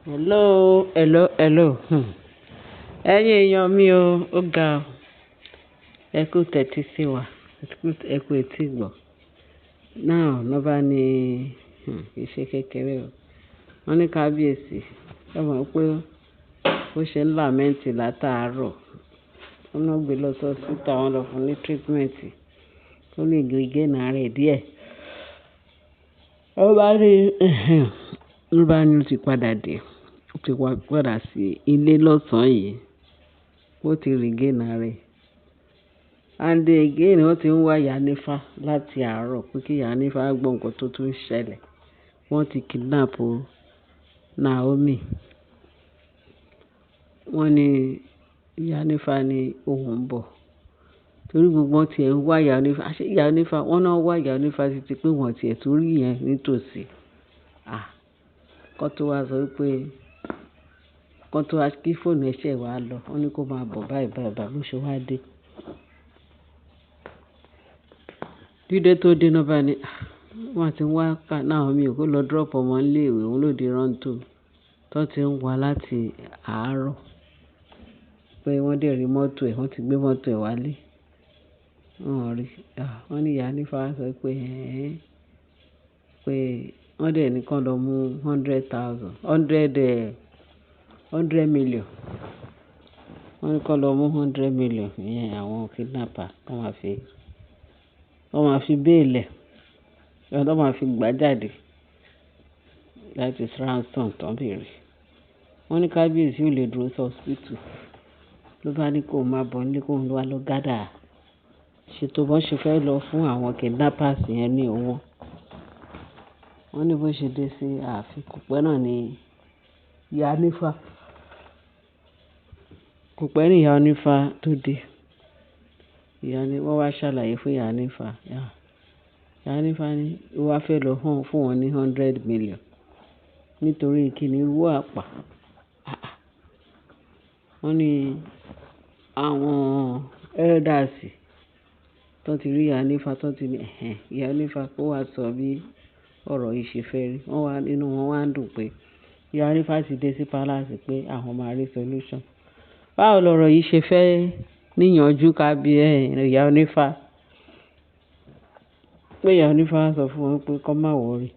Hello, hello, hello. Ẹ̀yin èèyàn mi o, ó ga o. Ẹ kú tẹ́tí sí wa, ẹ kú etí gbọ́. Now, lọ́ bá ní, kì í ṣe kékeré o. Wọ́n ní kábíyèsí. Ẹ mọ̀ pé ó ṣe ń lament látàárọ̀. Wọ́n náà gbé lọ sí hospital, wọ́n lọ fún ní treatment. Ó lè regain ara rẹ̀ díẹ̀. Ó bá ní, ló bá ní ó ti padà dé. Ó ti wá padà sí ilé lọ́sàn-án yìí. Ó ti regain ara rẹ̀. And again, wọ́n ti ń wá ìyá Nífà láti àárọ̀ pé kí ìyá Nífà gbọ́ nǹkan tó tún ṣẹlẹ̀. Wọ́n ti kidnap Naomi. Wọ́n ní ìyá Nífà ní òun ń bọ̀. Torí gbogbo wọn tí ẹ̀ ń wá ìyá Nífà. Ṣé ìyá Nífà? Wọ́n náà wá ìyá Nífà títí pé wọ́n ti ẹ̀ tún rí yẹn nítòsí. Ah! Kọ́ tó wá sọ wípé, kọ́ tó wá kí fóònù ẹ ṣẹ̀ wá lọ. Wọ́n ní kó máa bọ̀ báyìí báyìí báyìí bó ṣe wá dé. Dídé tó dé náà bá ní, ah! Wọ́n ti ń wá Naomi kó lọ drop ọmọ nílé ìwé, òun ló di rántó. Tó ti ń wá láti àárọ̀. Pé wọ́n dẹ̀ rí mọ́tò ẹ̀, wọ́n ti gbé mọ́tò ẹ̀ wálé. Wọ́n ò rí. Ah! Wọ́n ní ìyá Nífà sọ pé, "Ẹ̀hẹn." Pé wọ́n dẹ̀ ní kó lọ mú hundred thousand, hundred, hundred million. Wọ́n ní kó lọ mú 100 million ìyẹn àwọn kidnapper kó máa fi bail ẹ̀, kó máa fi gbà jáde. That is ransom tó ń bèèrè. Wọ́n ní kábíyèsí ò lè dúró sí hospital. Ló bá ní kó máa bọ̀ nílé kó wá lọ gather. Ṣètò bó ṣe fẹ́ lọ fún àwọn kidnappers yẹn ní owó. Wọ́n ní bó ṣe dé sí ààfin, kò pẹ́ náà ni ìyá Nífà. Kò pẹ́ ní ìyá Nífà tó dé. Ìyá ní, wọ́n wá ṣàlàyé fún ìyá Nífà. Ìyá Nífà ní ó wá fẹ́ lọ fún wọn ní 100 million. Nítorí kíni owó àpá. Ah ah. Wọ́n ní àwọn elders tó ti rí ìyá Nífà tó ti ní, "Ẹ̀hẹn, ìyá Nífà kó wá sọ bí ọ̀rọ̀ yìí ṣe fẹ́ rí." Wọ́n wá, inú wọn wá ń dùn pé ìyá Nífà ti dé sí palace pé àwọn máa rí solution. Báwo lọ̀rọ̀ yìí ṣe fẹ́ níyànjú ká bí ẹ ìyá Nífà? Pé ìyá Nífà sọ fún wọn pé kó má worry.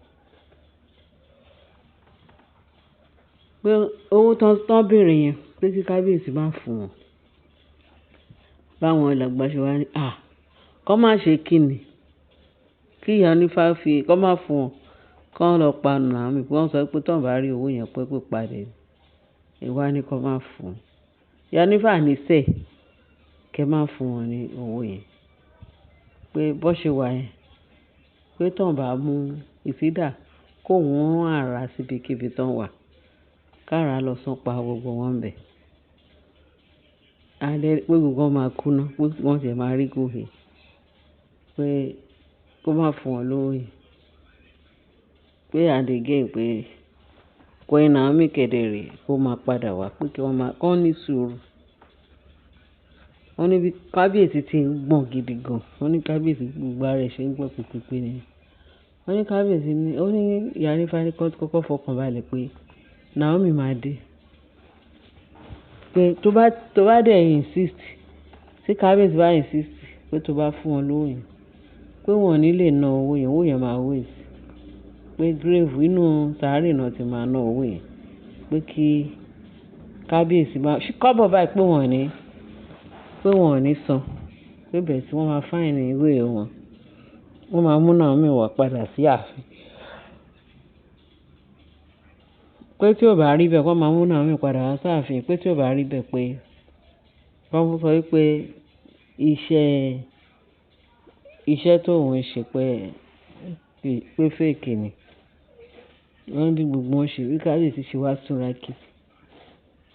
Pé owó tó ń bèèrè yẹn pé kí kábíyèsí má fún wọn. Báwọn alàgbà ṣe wá ní, "À, kó má ṣe kíni. Kí ìyá Nífà fi kó má fún wọn. Kó lọ pa Naomi." Wọ́n sọ pé tí wọ́n bá rí owó yẹn pé pípa rẹ̀ ni. Ìwà ni kó má fún wọn. Ìyá Nífà ní sẹ̀ kí ẹ má fún wọn ní owó yẹn. Pé bó ṣe wà yẹn, pé tí wọ́n bá mú ìsídà kó wọ́n rán àrá síbikíbi tí wọ́n wà. Ká àrá lọ sán pa gbogbo wọn bẹ̀. And then pé gbogbo wọn máa kú ná, pé wọ́n sì máa rí ikú he. Pé kó má fún wọn lówó yẹn. Pé and again pé Queen Naomi kẹ̀dẹ̀ kó máa padà wá pé kí wọ́n máa, kó ní sùúrù. Wọ́n ní bí kábíyèsí tí ń gbọ̀n gidi gan. Wọ́n ní kábíyèsí gbogbo ara ẹ̀ ṣe ń gbọ̀n pípípí ni. Wọ́n ní kábíyèsí ní, ó ní ìyá Nífà ní kó kọ́kọ́ fọkàn balẹ̀ pé Naomi máa dé. Pé tó bá dẹ̀ insist, tí kábíyèsí bá insist pé tó bá fún wọn lówó yẹn, pé wọ́n ò ní lè ná owó yẹn, owó yẹn máa waste. Pé grave inú sàárè náà ti máa ná owó yẹn. Pé kí kábíyèsí má, kọ́bọ̀ báyìí pé wọ́n ò ní, pé wọ́n ò ní san. Pé bẹ́ẹ̀ tí wọ́n máa find way wọn. Wọ́n máa mú Naomi wá padà sí ààfin. Pé tí ó bá rí bẹ́ẹ̀ kó máa mú Naomi padà wá sí ààfin. Pé tí ó bá rí bẹ́ẹ̀ pé wọ́n sọ wípé iṣẹ́, iṣẹ́ tó ń ṣe pé, pé fake ni. Wọ́n ní gbogbo wọn ṣe, bí kábíyèsí ṣe wá súnra kí.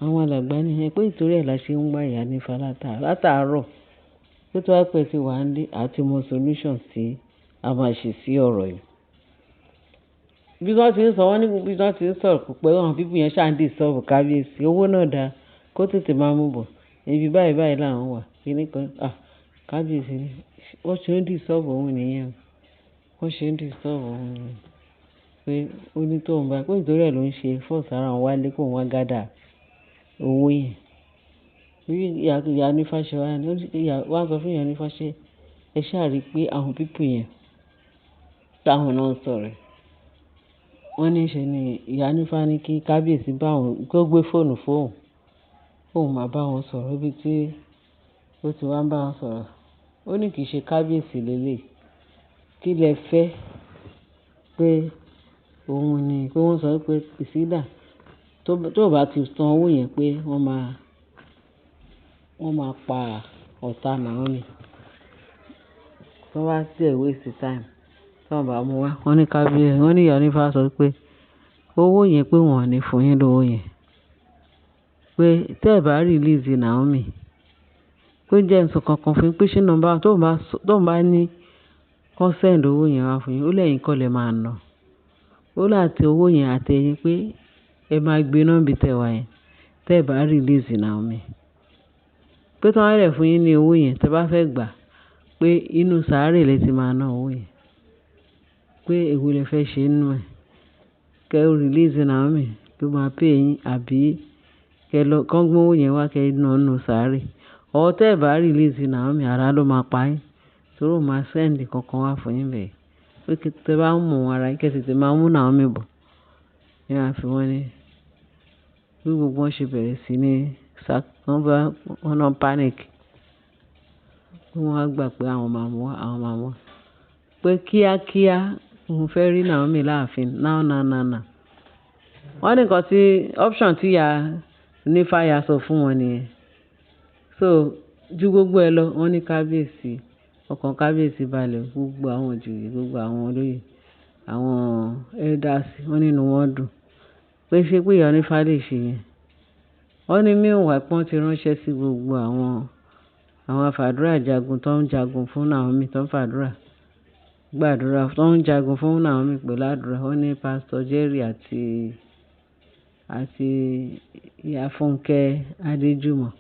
Àwọn alàgbà ní ẹ pé nítorí ẹ la ṣe ń wá ìyá Nífà látàárọ̀. Pé tó bá pẹ́ tí wà nílé, a ti mọ solution tí a máa ṣe sí ọ̀rọ̀ yìí. Bí wọ́n ti ń sọ, wọ́n ní bí wọ́n ti ń sọ̀rọ̀ pé àwọn people yẹn ṣà ń disturb kábíyèsí. Owó náà dá kó tètè máa mú bọ̀. Ibi báyìí báyìí là ń wà. Kíni kan, ah! Kábíyèsí ní wọ́n ṣe ń disturb òun nìyẹn. Wọ́n ṣe ń disturb òun nìyẹn. Pé ó ní tóun bá, pé nítorí ẹ ló ń ṣe force ara òun wálé kó wá gather owó yẹn. Bí ìyá onífá ṣe wá ní, ìyá wá sọ fún ìyá onífá ṣe, ẹ ṣáà rí pé àwọn people yẹn táwọn náà ń sọ̀rọ̀. Wọ́n ní ṣe ni ìyá onífá ní kí kábíyèsí bá òun, kó gbé fóònù fún òun, kó máa bá wọn sọ̀rọ̀ níbi tí ó ti wá ń bá wọn sọ̀rọ̀. Ó ní kì í ṣe kábíyèsí lélẹ̀. Kí lẹ fẹ́ pé òun ni, pé wọ́n sọ pé it's either tó bá ti san owó yẹn pé wọ́n máa pa ọ̀tá Naomi. Tí wọ́n bá dẹ̀ waste time, tí wọ́n bá mú wá. Wọ́n ní kábíyèsí, wọ́n ní ìyá onífá sọ pé owó yẹn pé wọ́n ò ní fún yín lówó yẹn. Pé tí ẹ bá release Naomi, pé jẹ́ ǹ sọ kankan fún yín pé ṣé number tó bá ní kó send owó yẹn wá fún yín, ó lẹ́yìn kọ́ lẹ máa ná. Ó láti owó yẹn àti ẹ̀yin pé ẹ máa gbiná níbi tẹ wà yẹn tí ẹ bá release Naomi. Pé tí wọ́n bá dẹ̀ fún yín ní owó yẹn tí ẹ bá fẹ́ gbà pé inú sàárè lẹ ti máa ná owó yẹn. Pé èwo lẹ fẹ́ ṣe nínú ẹ̀. Kẹ́ release Naomi tó máa pay yín àbí kẹ́ lọ kán gbé owó yẹn wá kẹ́ ná nínú sàárè. Or tẹ́ ẹ bá release Naomi, àrá ló máa pa yín. Torí ó máa send kankan wá fún yín bẹ́ẹ̀. Pé kí tẹ bá ń mú ara yín kí ẹ tètè máa mú Naomi bọ̀. Ní a fi wọ́n ní bí gbogbo wọn ṣe bẹ̀rẹ̀ sí ní sá, wọ́n bá, wọ́n náà panic. Wọ́n á gbà pé àwọn máa mú wá, àwọn máa mú wá. Pé kíákíá òun fẹ́ rí Naomi láàfin now now now now. Wọ́n ní nǹkan tí option tí ìyá onífá yà sọ fún wọn nìyẹn. So ju gbogbo ẹ lọ, wọ́n ní kábíyèsí, ọkàn kábíyèsí balẹ̀, gbogbo àwọn ìjòyè, gbogbo àwọn olóyè, àwọn elders, wọ́n nínú wọn dùn. Pé ṣé pé ìyá onífá lè ṣe yẹn. Wọ́n ní meanwhile pé wọ́n ti ránṣẹ́ sí gbogbo àwọn afàdúrà jagun tó ń jagun fún Naomi, tó ń fàdúrà gbàdúrà, tó ń jagun fún Naomi pẹ̀lú àdúrà. Wọ́n ní Pastor Jerry àti ìyá Fúnkẹ́ Adéjùmọ̀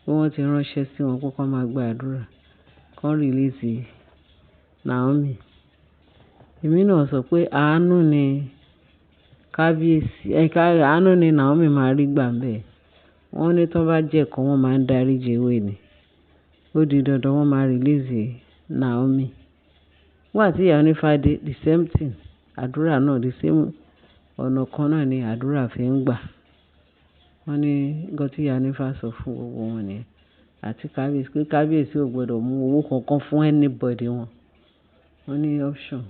pé wọ́n ti ránṣẹ́ sí wọn pé kí wọ́n máa gba àdúrà, kí wọ́n release Naomi. Èmi náà sọ pé àánú ni kábíyèsí, àánú ni Naomi máa rí gbà ńbẹ̀. Wọ́n ní tí wọ́n bá jẹ́ ẹ̀kọ́, wọ́n máa ń daríji ewé ni. Ó di dandan wọ́n máa release Naomi. Nígbà tí ìyá onífá dé, the same thing, àdúrà náà the same ọ̀nà kan náà ni àdúrà fi ń gbà. Wọ́n ní nǹkan tí ìyá onífá sọ fún gbogbo wọn nìyẹn. Àti kábíyèsí pé kábíyèsí ò gbọdọ̀ mú owó kankan fún anybody wọn. Wọ́n ní option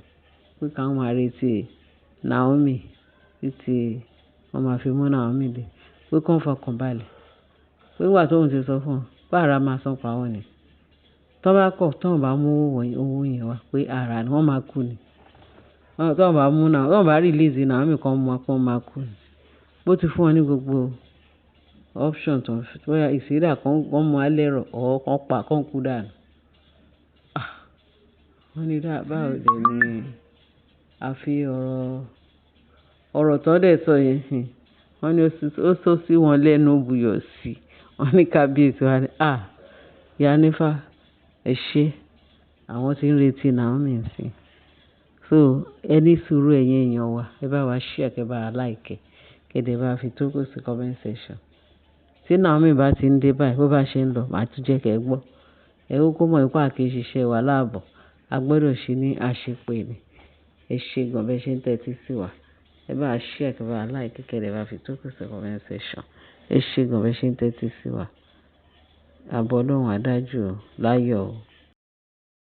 pé ká máa retí Naomi títí wọ́n máa fi mú Naomi dé. Pé kí wọ́n fọkàn balẹ̀. Pé nígbà tí òun ti sọ fún wọn pé àrá máa san pa wọ́n ni. Tí wọ́n bá kọ̀, tí wọ́n bá mú owó yẹn wá pé àrá ni wọ́n máa kú ni. Tí wọ́n bá mú Naomi, tí wọ́n bá release Naomi kan mú wọn pé wọ́n máa kú ni. Bó ti fún wọn ní gbogbo option tó ń fi, bóyá it's either kan wọ́n mú alẹ́rọ̀ or kan pa, kan kú dànù. Ah! Wọ́n ní báwo dẹ̀ ni a fi ọ̀rọ̀ tó dẹ̀ sọ yẹn. Wọ́n ní ó sọ sí wọn lẹ́nu buyọ̀ sí. Wọ́n ní kábíyèsí wá ní, "Ah! Ìyá onífá, ẹ ṣé." Àwọn tí ń retí Naomi ńsìn. So ẹ ní sùúrù ẹ̀yin èèyàn wa. Ẹ bá wa share, kí ẹ bá wa like, kí ẹ dẹ̀ bá fi tókù sí comment section. Tí Naomi bá ti ń dé báyìí, bó bá ṣe ń lọ, màá tún jẹ́ kí ẹ gbọ́. Ẹ kúkú mọ̀ wípé a kì í ṣiṣẹ́ wa láàbọ̀. A gbọdọ̀ ṣe ní àṣepé ni. Ẹ ṣé gan bí ẹ ṣe ń tẹ́tí sí wa. Ẹ bá wa share, kí ẹ bá wa like, kí ẹ dẹ̀ bá fi tókù sí comment section. Ẹ ṣé gan bí ẹ ṣe ń tẹ́tí sí wa. Àbọ̀ Ọlọ́run á dájú o. Láyọ̀ o.